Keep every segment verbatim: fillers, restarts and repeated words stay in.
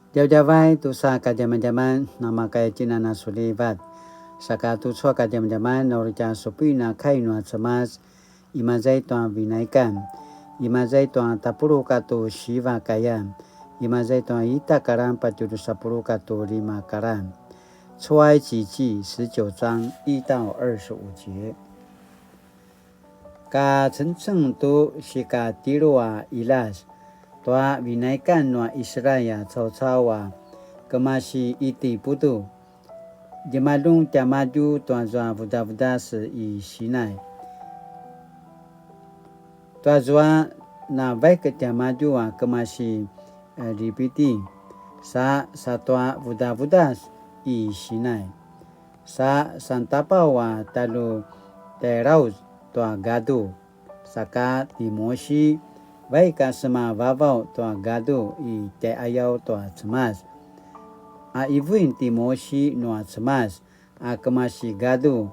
Djavadjavay tusa kadjamadjaman, namakaya tjinana sulivat. Saka tucu a kadjamadjaman, na uri tja supuin a kai nua Cemas, imaza i tua Vinaikan, imaza i tua tapuluq katua siva kayan, imaza i tua ita karan patje drusa puluq katua lima karan. 出埃及记十九章一到二十五节。 Ka cengceng tu sikatjelu a qiljas tua Vinaikan nua Israil a caucau a kemasi Itiputu, djemaljun tiamadju tua zua vudavudas i Sinai. Tua zua na vaik tiamadju a kemasi, eh, Ripiti, sa, sa tua vudavudas i Sinai. Sa santapaw a talu tjailauz tua gadu, saka ti Mosi, vaik a sema vavaw tua gadu i tjaiqayaw tua Cemas. A ivuin ti Mosi nua Cemas a kemasi gadu,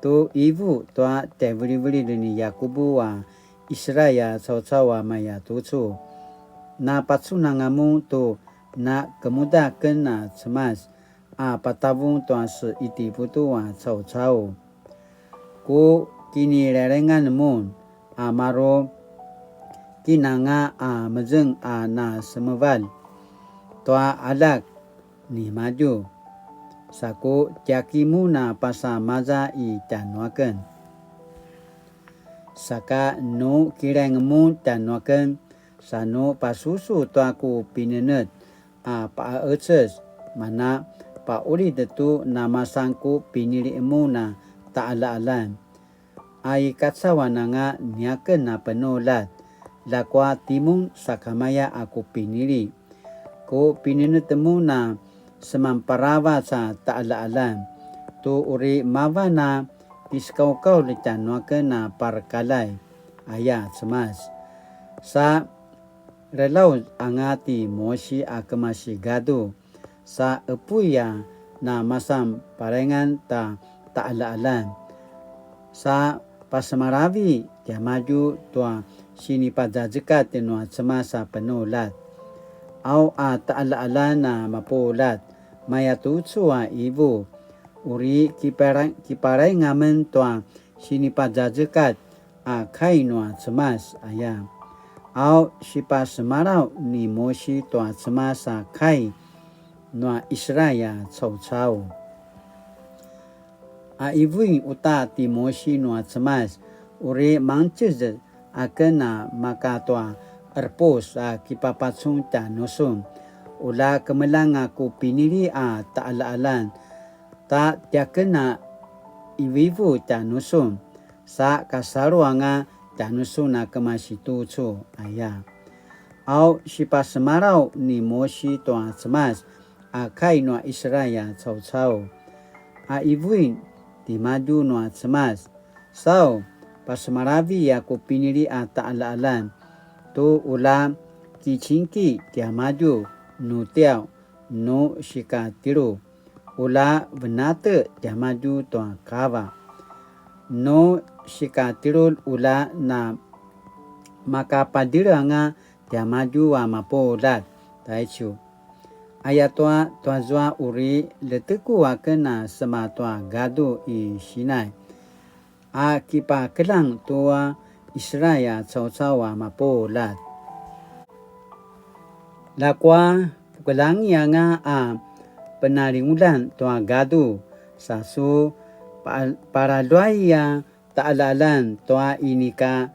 tu ivu tua tjaivilivililj ni Yakubu a Israil a caucau a maya tucu. Na pacunanga mun tu na kemuda aken a Cemas a patavung tua se Itiputu a caucau. Ku kinilelengan mun a maru kinanga a mezeng a na semevalj tua aljak nimadju. Sa ku tjaki mun a pasa maza i tjanuaken. Saka nu kilaing mun tjanuaken, sa nu pasusu tua ku pinenetj a paqaeces, mana paqulid tu namasan ku pinili mun a taqaljaqaljan. A i kacauan anga niaken a penuljat, ljakua timun sakamaya a ku pinili. Ku pinenetj mun a semanparavac a taqaljaqaljan, tu uri mavan a pisekaukaulj tjanuaken a parakaljai, aya Cemas. Sa relauz anga ti Mosi a kemasi gadu, sa qepuy a namasan palaingan ta taqaljaqaljan. Sa pasemalavi tiamadju tua sinipazazekatj nua Cemas a penuljat. Au a taqaljaqaljan a mapuljat, maya tucu a ivu, uri kipara-, kiparaing amen tua sinipazazekatj a kai nua Cemas aya. Au sipasemalaw ni Mosi tua Cemas a kai nua Israil a caucau. A ivuin uta ti Mosi nua Cemas, uri mangtjez aken a maka tua qerepus a kipapacun tjanusun. Ula kemeljang a ku pinili a taqaljaqaljan, ta tiaken a ivuivu tjanusun, sa kasalu anga tjanusun a kemasi tucu aya. Au sipasemalaw ni Mosi tua Cemas a kai nua Israil a caucau. A ivuin timadju nua Cemas, sau pasemalavi a ku pinili a taqaljaqaljan, tu ula kicingki tiamadju nutiaw nu sikatjelu, ula venate tiamadju tua kava. Nu sikatjelu ula na makapadil anga tiamadju a mapuljat, taicu. Ayatua tuazua uri ljeteku aken a sema tua gadu i Sinai, a kipakeljang tua Israil a caucau a mapuljat. Ljakua pukeljangi anga a penalinguljan tua gadu, sa su pa-, paraluai a taqaljaqaljan tua inika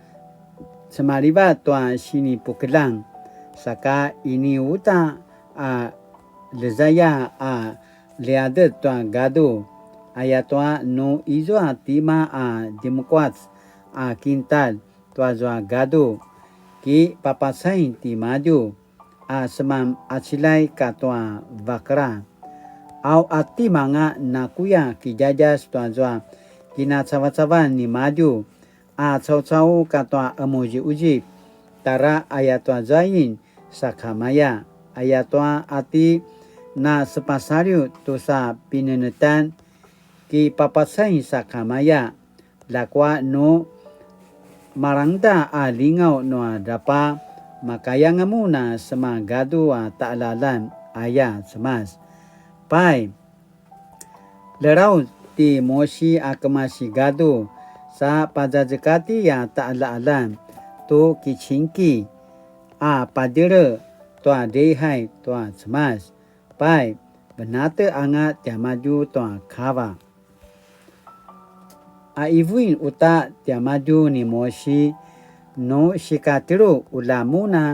cemalivat tua sinipukeljang, saka ini uta a ljezaya a ljiadet tua gadu, ayatua nu izua tima a djemekuac a kintalj tuazua gadu, kipapacain timadju a seman acilay katua vakela. Au a timanga nakuya kidjadjas tuazua kinacavacavan nimadju a caucau katua qemuziquzip, tara ayatua zain sakamaya, ayatua a ti na sepasaliw tusa pinenetan, kipapacain sakamaya, ljakua nu malangda a lingaw nua drapa, makayanga mun a sema gadu a taqaljaqaljan, aya Cemas. Pai, lelaw ti Mosi a kemasi gadu, sa pazazekati a ta'ala'alan tu kicingki a padire tua drihay tua Cemas. Pai, venate anga tiamadju tua kava. A ivuin uta tiamadju ni Mosi, nu sikatjelu ula mun a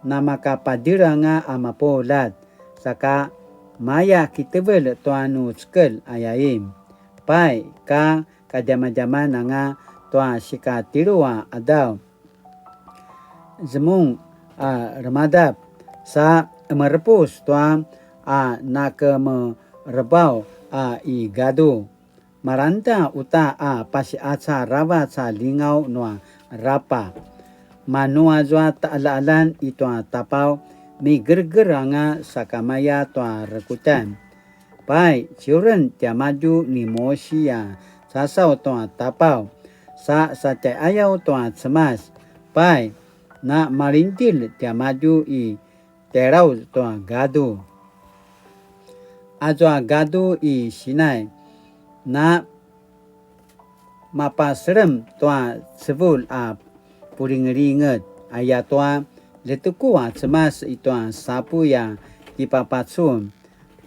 namakapadire anga a mapuljat, saka maya kitevelj tua nu cekelj, ayain. Pai, ka kadjamadjaman anga tua sikatjelu a qadaw. Zemung a remadap sa emerepus tua a nakemerebaw a i gadu. Malangeda uta a pasi'aca aravac a lingaw nua rapa. Manu azua ta'ala'alan i tua tapaw, migerger anga sakamaya tua rekutjan. Pai, ciuren tiamadju ni Mosi a casaw tua tapaw, sa satjai'ayaw tua Cemas. Pai, na malingdilj tiamadju i tjailauz tua gadu. Azua gadu i Sinai, na mapaselem tua cevulj a pulingelinget, ayatua ljeteku a Cemas i tua sapuy a kipapacun.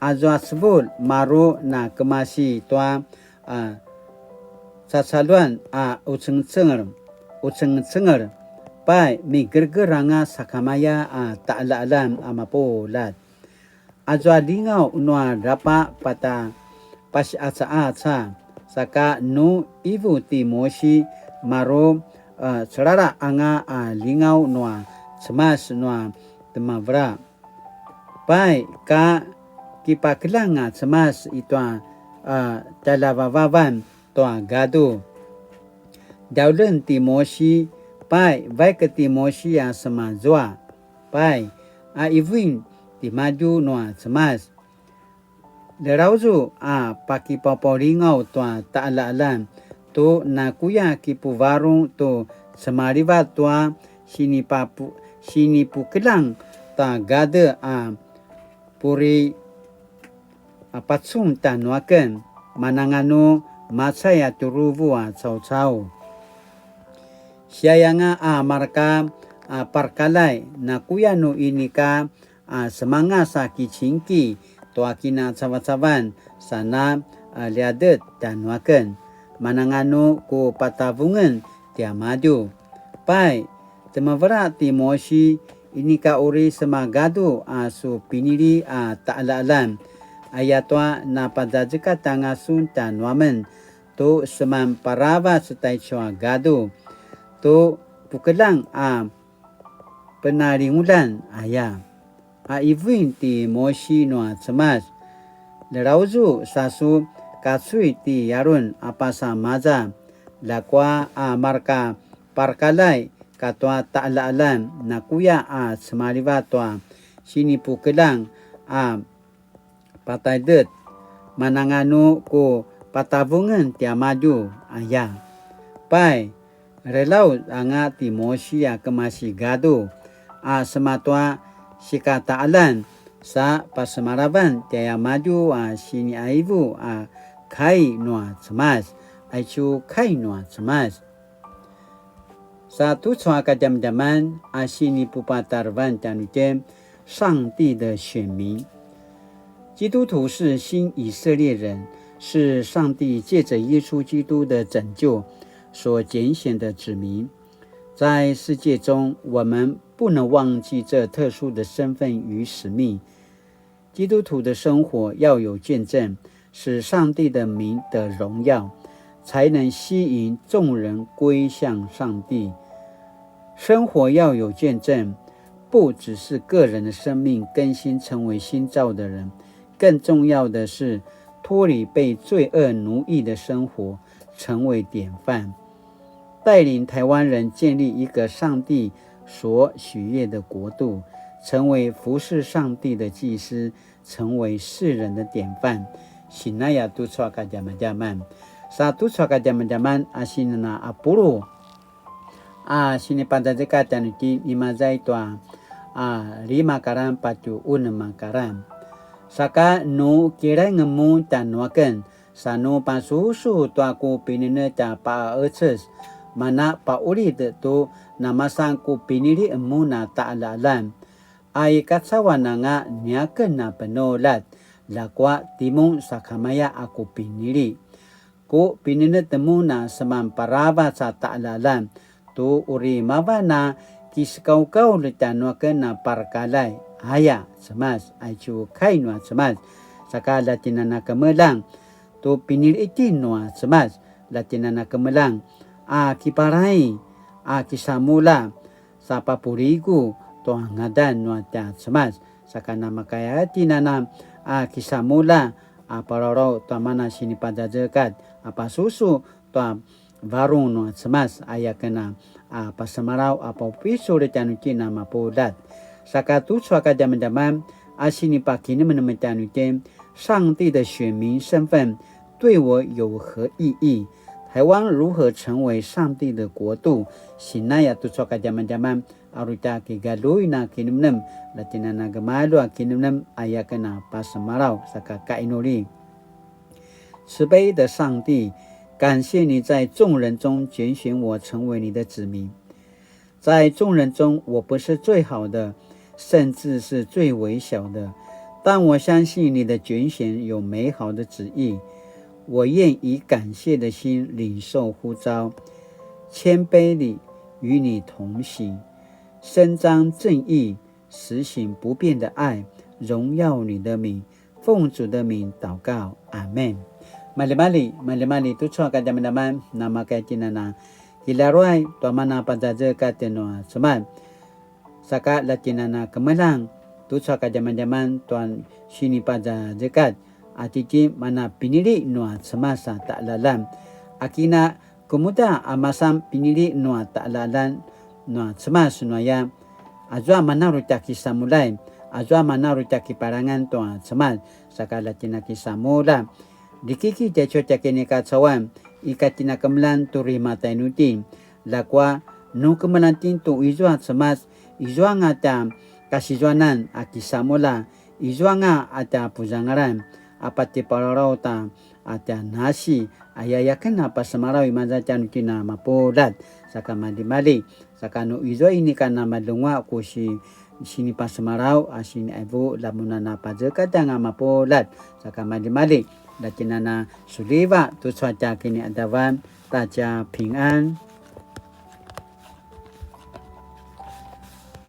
Azua cevulj maru na kemasi tua a cacaluan a ucengcengel, ucengcengel. Pai, migerger anga sakamaya a ta'ala'alan a mapuljat. Azua lingaw nua rapa pata pasi'aca'aca, saka nu ivu ti Mosi maru, a, celalaq anga a lingaw nua Cemas nua temevela. Pai, ka kipakeljang a Cemas i tua, a, tjaljavavavan tua gadu. Djaulen ti Mosi, pai, vaik ti Mosi a semazua. Pai, a ivuin timadju nua Cemas. Ljelauzu a pakipapaulingaw tua ta'ala'alan tu nakuya kipuvarung tu semalivat tua sinipapu-, sinipukeljang ta gade a puri a pacun tanuaken, mananganu macay a tjuruvu a caucau. Siayanga a marka a parkalay, nakuya nu inika a semangas a kicingki tua kinacavacavan sana a ljiadet tanuaken, mananganu ku patavungen tiamadju. Pai, temevela ti Mosi, inika uri semagadu a su pinili a ta'ala'alan, ayatua napazazekat anga sun tanuamen tu seman paravac taicu a gadu, tu pukeljang a penalingulan aya. A ivuin ti Mosi nua Cemas, ljelauzu sa su kacuy ti Yarun a pasa maza, ljakua a marka parkalay katua ta'ala'alan nakuya a cemalivat tua sinipukeljang a pataydet, mananganu ku patavungen tiamadju aya. Pai, relauz anga ti Mosi a kemasi gadu a sematua sikata'alan sa pasemalavan tiamadju a siniaivu a kai nua Cemas, aicu kai nua Cemas. Sa tucu a kadjamadjaman a sinipupatarevan tjanuitjen, 上帝的选民。基督徒是新以色列人，是上帝借着耶稣基督的拯救所拣选的子民。在世界中，我们不能忘记这特殊的身份与使命。基督徒的生活要有见证，使上帝的名得荣耀，才能吸引众人归向上帝。生活要有见证，不只是个人的生命更新成为新造的人，更重要的是脱离被罪恶奴役的生活，成为典范，带领台湾人建立一个上帝所喜悦的国度，成为服侍上帝的祭司，成为世人的典范。Sinaya tucu a kadjamadjaman. Sa tucu a kadjamadjaman a sinana a pulu. A sinipazazekatjan ki imaza i tua a lima karan patju unem a karan. Saka nu kilaing mun tjanuaken, sa nu pasusu tua ku pinenetj a pa'eces, mana pa'ulid tu namasan ku pinili mun a ta'ala'alan. A i kacauan anga niaken a penulat, ljakua timun sakamaya a ku pinili. Ku pinenetj mun a seman paravac a ta'ala'alan, tu uri mavan a kisekaukaul tjanuaken a parakaljai, aya Cemas, aicu kai nua Cemas, saka lja tjen a na kemeljang, tu pinili itjen nua Cemas, lja tjen a na kemeljang, a kipalai, a kisamulja, sa papuligu tua ngadan nua tja Cemas, saka namakaya tjen a na, a kisamulja, a palalaut tua mana sinipazazekat, a pasusu tua varung nua Cemas, aya ken a, a pasemalaw a paupicul tjanuitjen a mapuljat. Saka tucu a kadjamadjaman, a sinipakinemenem tjanuitjen, 上帝的选民身份对我有何意义？台湾如何成为上帝的国度？Sinaya tucu a kadjamadjaman, a uri tja kigaljuin a kinemenem, lja tjen a na gemalju a kinemenem, aya ken a pasemalaw, saka kainuli. 慈悲的上帝，感谢你在众人中拣选我成为你的子民。在众人中，我不是最好的，甚至是最微小的，但我相信你的拣选有美好的旨意。我愿以感谢的心领受呼召，谦卑地与你同行，伸张正义，实行不变的爱，荣耀你的名。奉主的名祷告，阿们。Maljimalji, maljimalji tucu a kadjamadjaman, namakaya tjen a na kilaruay tua mana pazazekat nua Cemas. Saka lja tjen a na kemeljang tucu a kadjamadjaman tua sinipazazekat, a tjitjen mana pinili nua Cemas a ta'ala'alan. Akina kemuda a masan pinili nua ta'ala'alan nua Cemas nuaya, azua mana uri tja kisamuljai, azua mana uri tja kipalangan tua Cemas, saka lja tjen a kisamulja. Likiki tjaicu tja kini kacauan, ika tjen a kemeljang tu uri matainuitjen, ljakua nu kemeljang itjen tu izua Cemas, izuanga tja kasizuanan a kisamulja, izuanga a tja puzangalan, a patje palalaut a tja nasi, aya aken a pasemalaw imaza tjanuitjen a mapuljat, saka maljimalji, saka nu izua inika na maljenguaq ku si, sinipasemalaw a siniaivu, lja mun a na pazekatj anga mapuljat, saka maljimalji, lja tjen a na suliva tucu a tja kiniadavan, ta tja pingan.